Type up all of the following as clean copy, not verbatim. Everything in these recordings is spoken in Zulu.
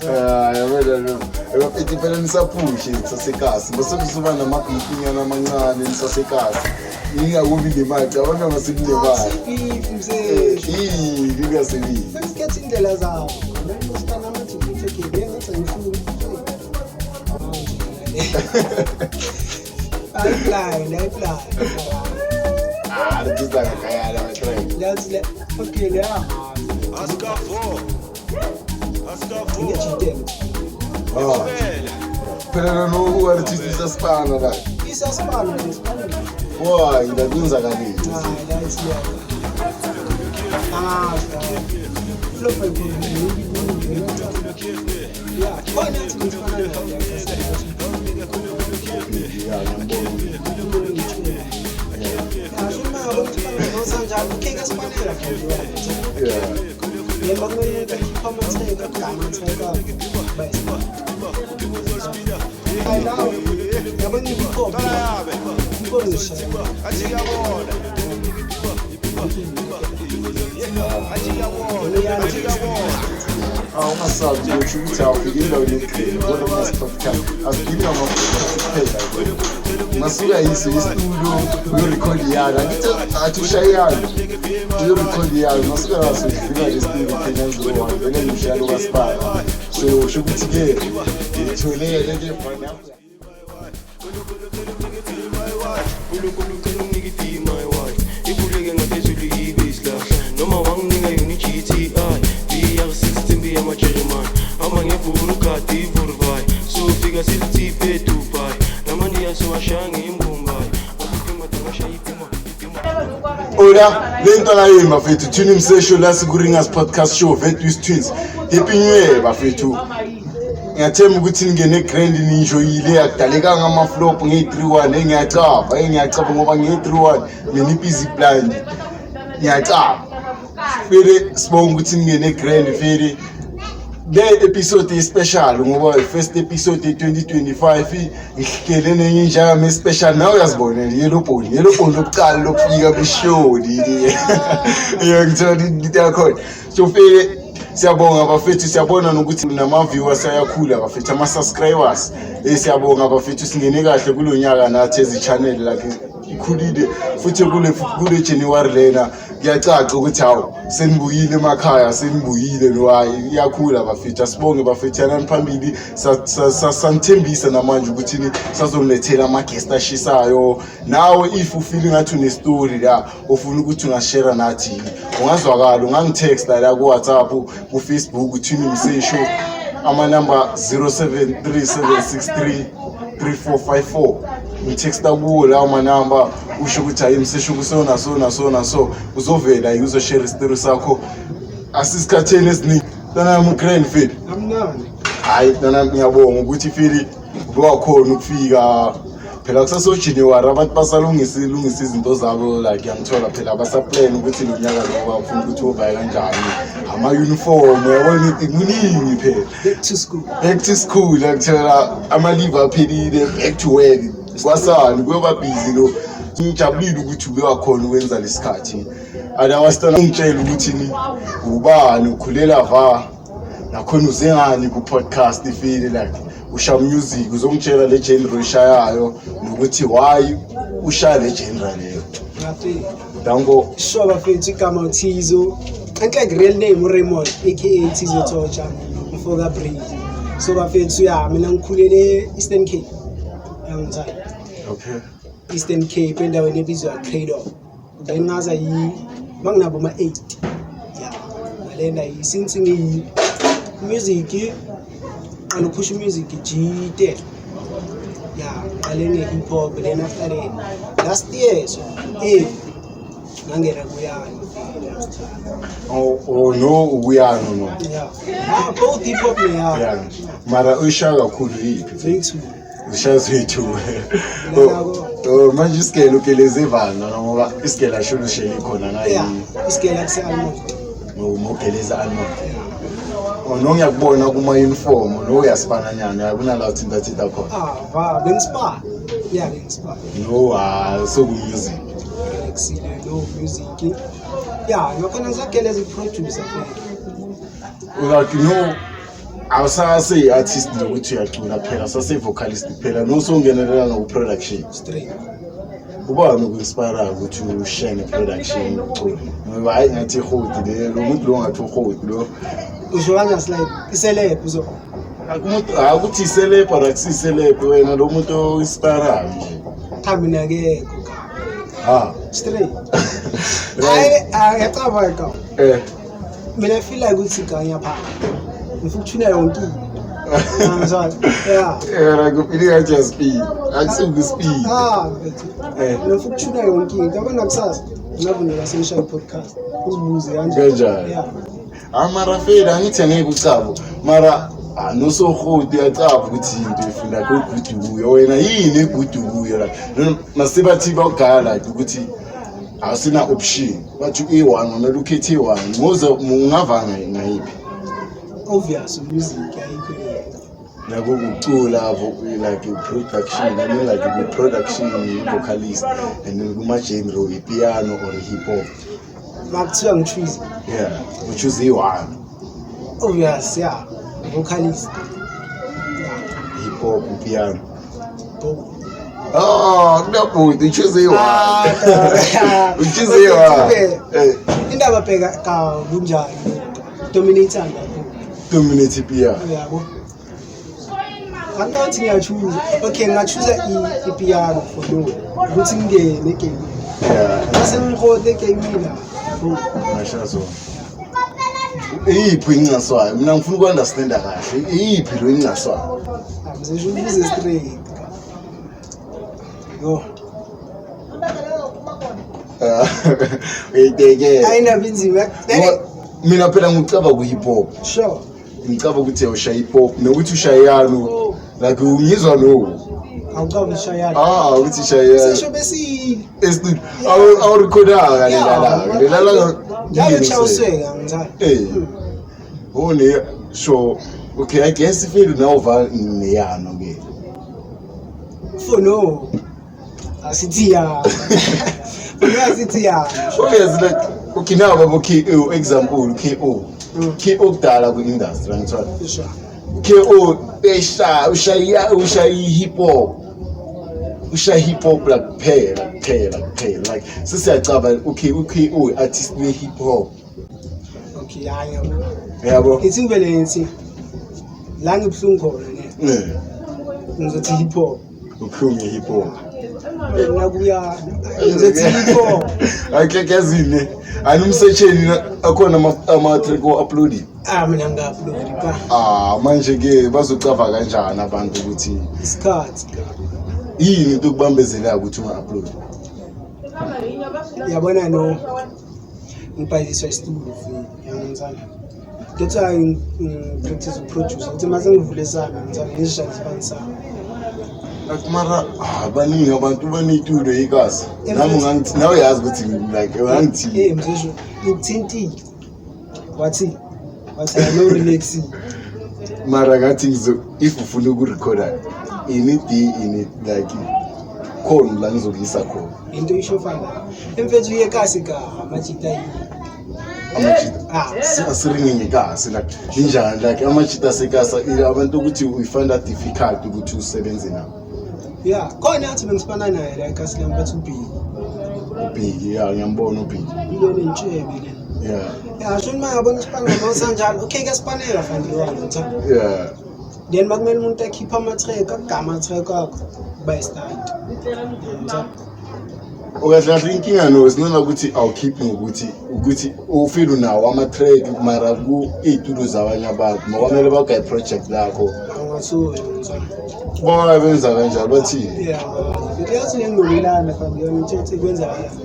Ah, yabona lo. Ebafethi phela nisaphushe nisasekasi. Bese kuzoba namabhifinyana amancane nisasekasi. Ningakubi nemali, cabanga masekunemali. Asibifi mseshu. Yini kungasebenzi. Bengikhetha indlela zabo. Bengifuna amathi futhi okay, bengathi angifuni. Ayiblind, ayiblind. Ah, artista ngakayala ama-track. That's le okay leya. Ngiyajitela. Ah. Phela lo u-artist usasipana la. Isasipana nje sipana. Why, la kwenzakaleni? Hayi la isiya. Ah, flop ayikhona. Yeah, khona ukuthi ngifana nayo. Yeah, ngiyambona. Yeah. Ah, ungasabi nje usho ukuthi awufiki endaweni yokuphela kodwa kunasi-podcast asigcini ngama-podcast kuphela. Ungasuka yiso istudio uyorekhodi yalo, angithi athi ushaye yalo uyorekhodi yalo, ungasuka naso ufika nje studio Kenya 01 vele ngishayalo kasipana, so usho ukuthi-ke ngitholele ke. Nkulunkulu ucela unginike i-D my wife ivuleke ngaphezulu ibe isihlahla noma wanginika yona i-GTI VR6 tsimbi yamajeremane hamba ngeburugadi ivurvai sofika silithiphe eDubai namandiya sowashaya ngeimbumbai akupima ipima ipima. Ola, le ntwana yenu bafethu, Thwini Msesho la siku-Ringers Podcast Show, Vetwis Twins. Happy New Year, bafethu. Ngiyathemba ukuthi ningene grand, ni-enjoyile, akudalekanga ama-flop ngeyi-3-1. Engiyacava, engiyacava ngoba ngeyi-3-1 mina ibhizi blind. Ngiyacava. Fele sibonga ukuthi ningene grand fele. Le episode i-special ngoba i-first episode ye-2025. Ngihlele nenye inja yami e-special, nawe uyazibona nje, yellow bone, yellow bone lokuqala lokufika kwi-show leli. Ngithola into yakhona. So fele siyabonga bafethu, siyabona nokuthi nama-viewers ayakhula bafethu, ama-subscribers. Siyabonga bafethu, singene kahle kulo nyaka nathi ezi-channel like ikhulile futhi kule January lena kuyacaca ukuthi hawu, senibuyile emakhaya, senibuyile lo. Hayi, iyakhula bafethu, asibonge bafethu, yanani phambili. Sanithembisa namanje ukuthi ni sazonilethela ama-guest ashisayo. Nawe if ufeel ngathi une-story la ofuna ukuthi ungashare nathi, ungazwakala, ungangitexta la ku-WhatsApp, ku-Facebook Thwini Msesho, amanamba 073763 3454. Ngithexta kuwo lawo manamba, usho ukuthi hayi Msesho, kusona so naso naso, uzovela uzoshare isitori sakho. Asisikhatheni esiningi ntwana yami, grand fit. Amnandi. Hayi ntwana, ngiyabonga ukuthi fili ubewakhona ukufika. Phela kusaso-January, abantu basalungisa lungisa izinto zabo like yangithola phela basaplan ukuthi lo nyaka lo bafuna ukuthi uvaye kanjani, ama-uniform, uyabona ukuthi kuningi phela. Back to school. Back to school, yakuthola, ama-leave aphelile, back to work kwasani, kuyoba busy lo. Ngijabulile ukuthi ube wakhona ukwenza lesikhathi. Alawasitana ungitshela ukuthi ni ubani, ukhulela va, nakhona uze ngani ku-podcast ifile like usha music, uzongitshela le genre oyishayayo nokuthi why ushaya le genre leyo. Ngafika. Danko. Sure bafethu, igama uThizo. Enhle real name uRaymond aka Thizo Torture, mfoka Breeze. So bafethu, ya, mina ngikhulele Eastern Cape. Yangithanda. Eastern Cape, endaweni ebizwa Cradock. Then ngaza yi manginabo ma 8. Yeah. Ngalenda yi since ngiyi music qala uphusha music G10. Yeah, qale nge hip hop, then after that last year so ngangena kuyani. Oh no, ukuyano no. Yeah. Ah, both hip hop ne yeah. Yeah, mara uyishaya kakhulu yiphi? Thanks. Ushaya zoyi-two. Oh, manje isigele ugeleze evana ngoba isigele ashona ushele khona nayi. Yeah, isigela kuse Almond. Ngogeleza Almond. Oh no, ngiyakubona kuma-uniform no, uyasifananyana, akunala thinta thinta khona. Ah, va, bengispa. Yeah, bengispa. No, ah, soku-music. Relaxile, no music. Yeah, ngakhona ngisageleza i-producer futhi. Like no, awusase-artist nokuthi uyacula phela, sase-vocalist kuphela, nosongenelela noku-production. Straight. Ubani uku-inspire ukuthi ushene production ucule? Ngoba hayi, ngathi ihodi le, lo muntu lo ngathi uhodi lo. Usho kanjani, like i-celeb uzo? Akumuntu akuthi i-celeb or akusiyi-celeb, wena lo muntu o-inspire nje. Cha, mina akekho. Ha. Straight. Hayi, ayacabanga ka. Mina I feel like ukuthi ngiyaphaka. Ngifuna ukuthuna yonke into. Ngizwa. Yeah. Like ufile ngathi uyaspeed, akusuke uspeed. Ah, mfethu. Mina ngifuna ukuthuna yonke into. Yabona kusasa ngavunela sengishaya i-podcast. Uzibuze kanjani. Kanjani? Yeah. Ah, mara fela angithi angeke ucabo mara, ah, nosohoti uyacaba ukuthi into ifuna kugudu kuyo wena, yini egudu kuyo la masibathi bawugala like ukuthi awusina option, bathi i-one kumele ukhethe i-one, ngoze ungava ngayiphi? Obvious, music, ayikho enye. Nako kucula, like production, I mean, like ku-production vocalist and then kuma-genre i-piano or hip hop. Makuthiwa ngi-choose. Yeah, uchoose i-one. Obvious, yeah. Vocalist. Yeah. Hip hop, piano. Both. Oh, kunabhuti, uchoose i-one. Ah, uchoose i-one. Okay, indaba bheka ka kunjani. Dominate kakhulu. Dominate piano. Uyabo. Angathi ngiyachoose. Okay, ngingachoose i-piano for no. Ukuthi ngingene egame. Mase ngihote egame la. Bro. Ngashazo. Iyiphi incaswayo? Mina ngifuna uku-understanda kahle. Iyiphi lo incaswayo? Mzesho ubuze straight. Yo, Uyitekele. Ayindaba inzima. Mina phela ngicaba ku-hip hop. Sure. Ngicaba ukuthi ushaya hip hop nokuthi ushayano. Like ngizwa lo. Awucabi ushayana. Ah, ukuthi shayano. Sesho besi Estudio. Awurekhodanga lela la. Lela la. Njalo chawusweka ngithanda. One so okay, I guess ifeli nawuva neyano ke. For no. Asithi ya. For no asithi ya. Obviously, like okay, now babo KO, example KO. KO kudala ku industry, ngithola. Sure. KO esha ushaya ushaya hip hop. Ushaya hip hop like kuphela kuphela kuphela, like sesiyacaba, okay, uKO artist we hip hop. Okay, hayi yabo. Yabo. Ithi ngivele ngithi la ngibuhlungu khona ne. Ngizothi hip hop. Ubuhlungu hip hop. Nakuya ngizothi hip hop. Ake yazini. Animsetsheni akhona ama track o upload. Ah, mina ngi-upload ka. Ah, manje ke bazocava kanjani abantu ukuthi Isikhathi. Yini into okubambezelayo ukuthi unga-upload? Yabona no ngibhayiswa isitudio vele yangizana. That's why ngi-practice ukuproduce ukuthi mase ngivule sami ngizana ngizishaye isibani sami. Like mara, ah, baningi abantu baneyitudio ikasi. Nami ungangithi nawe yazi ukuthi like ungangithi. Mzisho ngikuthintile. Wathi no relaxing. Mara ngathi ngizo if ufuna ukurekhoda ini d ini like khona la ngizokuyisa khona. Into ishofana. Emfethu uyekasi ka amajita yini. Amajita Ah, asiringi ngekasi, like linjani, like amajita asekasa abantu ukuthi we find that difficult ukuthi usebenze nabo. Yeah, khona athi bengisipana naye la ekasi lami, bathi uBhiki. UBhiki, ya, ngiyambona uBhiki. Ilona intshebe le. Ya, sho uma ngabona isipana nosanjalo. Okay, ke sipanela fanele ngitha. Then makumele umuntu akhiphe ama-track, akugama ama-track akho kuba i-stunt. Ngitha. Okahle kahle inkinga no sinona ukuthi awukhiphi ngokuthi ukuthi ufeel unawo ama-track mara ku iy'tulo zabanye abantu ngokwamele bagaye project lakho. Angatholi ngitha. Bona benza kanjalo, bathini? Yeah, yathi nginomelana fanele ngithethe kwenzakalani.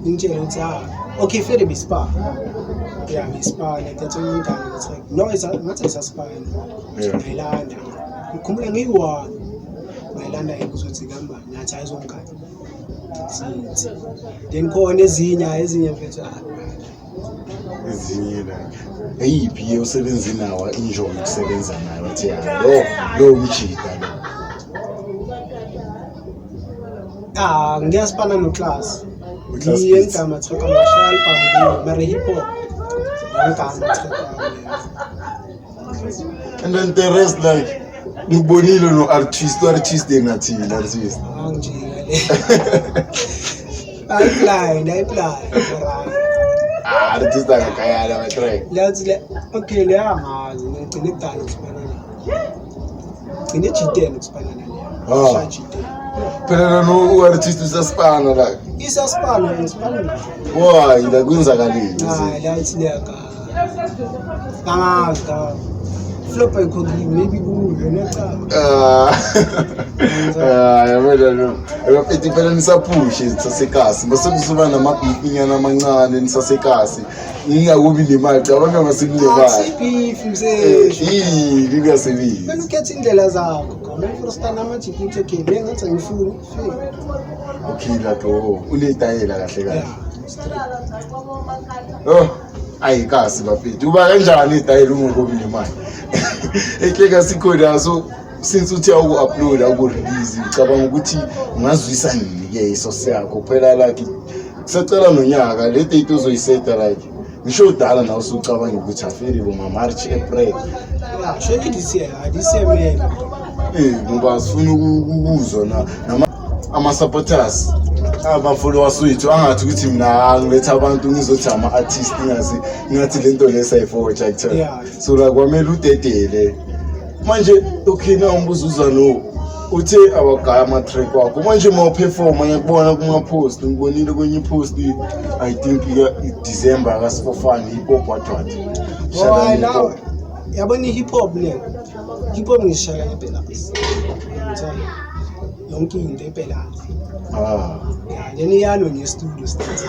Ngitshele ukuthi ah, okay, fele bespa. Yeah, bespa like that's all ngigama track. No, it's ngathi isaspa. Ngayilanda. Ngikhumbula ngiyi-one. Ngayilanda ukuthi kamba ngathi ayizongigada. Sithi. Then khona ezinye mfethu ah. Ezinye like eyiphi ye usebenza nawo, enjoy ukusebenza nayo, bathi ya lo umjida lo? Ah, ngiyasipana no class. U-Class Ngiye Beats. ngigama track amashaya album mara hip hop. Ngigama track. And then the rest, like, ngikubonile no-artist, u-artist engathini artist. Angijika le. Ayiblind, ayiblind. Alright. Ah, artist akagayana ama-track. Leyathi le, okay, leya angazi, ngigcine kudala ukusipana nayo. Gcine G10 ukusipana naleya. Ah. Shaya G10. Phela nano u-artist usasipana like. Isasipana, ngisipana nayo. Why la kwenzakaleni? Hayi, leyathi leya ka. Angazi ka. Flop ayikho maybe kuyo necala. Ah, ah, yabona lo. Bafethu phela nisaphushe nisasekasi. Bese kuzoba namabhifinyana amancane nisasekasi. Ngingakubi nemali, cabanga masekunemali. Akusibeef mseshu. Yini kungasebenzi. Kumele ukhethe indlela zakho. Kumele first amajipi uthi okay, le ngathi angifuni. Fake. Okay like oh, unetayela kahle kahle. Yeah. Straight. Oh, ayikasi bafethu. Uba kanjani itayela ungokobi nemali? Enhleka sikhona, so since uthi awuku-upload, awuku-release, ucabanga ukuthi ungazwisa nini-ke isosi yakho phela? Like, kusacela nonyaka le date ozoyiseta, like ngisho udala nawe usucabanga ukuthi afeli boma-March, April. Yeah, surely this year, ah, this year maybe. Ngoba sifuna ukuzwa na ama-supporters, ama-followers wethu, angathi ukuthi mina, ah, ngiletha abantu ngizothi ama-artist ngazi ngathi le nto le sayifotsha kuthiwa. So la kwamele udedele manje. Okay, na umbuzo uza no uthe awagaya ama-track wakho manje uma uperforma, ngiyakubona kuma-post, ngibonile kwenye ipost, I think i-December kasifofane, hip hop, what what. Oh, hayi la, yabona i-hip hop ne. Hip hop ngishaya ngebhelasi. Ngiyangithola. Yonke into ebhelasi. Ah. Yeah, then iyalo nge-studio start.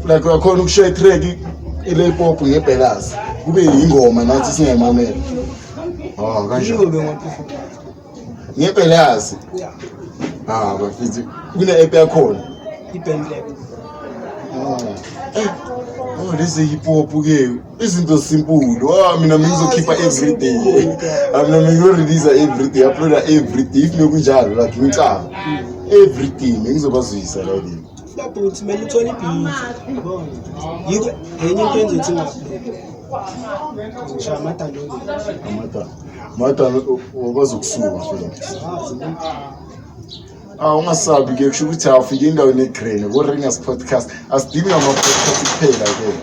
Like uyakhona ukushaya itrack ile-hip hop ngebhelasi kube yingoma nathi singayimamela? Ah, kanjani? Yingobe ngaperform. Ngebhelasi? Yeah. Ah, bafethu, kune-app yakhona? I-BandLab. Oh, lezi hip hop ke izinto simple. Ah, mina ngizokhipha Ah, every day. simple. Ah, mina ngiyo-release every day, uploada every day. If mekunjalo, like ngicaba every day ngizobazwisa la lini. Flop ukuthi kumele uthole i-beat. Yabona. Yiko enye into enza ukuthi ngi-upload. Ngishaya ama-download. Amata mata bazokusuka fela. Sazi ne. Ah, ungasabi ke, kusho ukuthi awufike endaweni egrene ko-Ringers Podcast. Asidingi ama-podcast kuphela ke,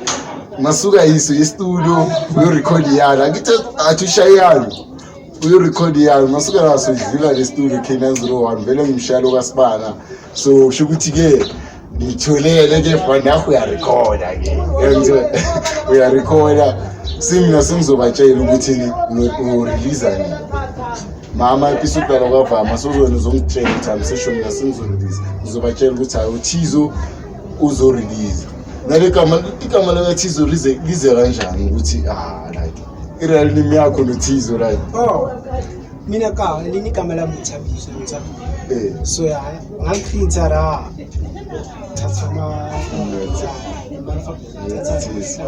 ungasuka yiso istudio uyorekhodi yalo, angithi athi ushaye yalo, uyorekhodi yalo, ungasuka naso udlula le studio K901 vele ngimshayelo kasibana. So kusho ukuthi-ke ngitholele ke fanakho, uyarekhoda ke. Uyangithola? Uyarekhoda, simina sengizobatshela ukuthi ureleasa nini mama episode lalo kwavama sozona uzongitshela ukuthi amsesho mina sengizorelease, ngizobatshela ukuthi hayi, uThizo uzorelease nale gama, igama lakaThizo lize lize kanjani ukuthi, ah, like i-real name yakho noThizo, like? Oh. Mina ka elinye igama lami uThabiso, ngithabile. So ya, ngalichitha la. Thatha ama Yes.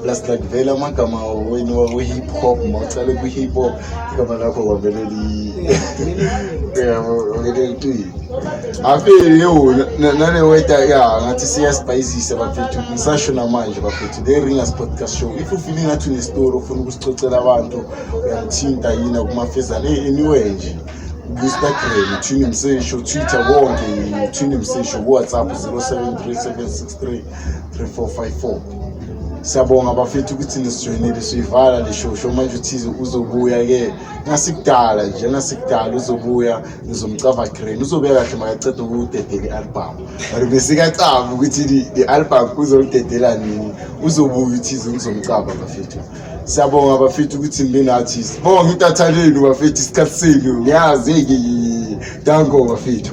Plus like vele amagama wenu we-hip hop, mawucale kwi-hip hop igama lakho kwavele yabo vele liqile afele yo nale weta ya ngathi siyasibhayizisa bafethu. Ngisasho namanje bafethu, the Ringers Podcast Show, if ufile ngathi unestori ofuna ukusicocela abantu, uyangithinta yina kumafezane, anywhere nje, ku-Instagram Thwini Msesho, Twitter konke Thwini Msesho, ku-WhatsApp 073763 3454. Siyabonga bafethu ukuthi nisijoyinile. Siyivala le show show manje. Uthize uzobuya-ke ngasikudala nje, ngasikudala uzobuya, ngizomcava grand, uzobuya kahle makaceda ukudedela i-album, but besikacava ukuthi le-album uzolidedela nini. Uzobuya uthize, ngizomcava bafethu. Siyabonga bafethu ukuthi nibe nathi, sibonga idatha lenu bafethu, isikhathi senu ngiyazi. Danko bafethu.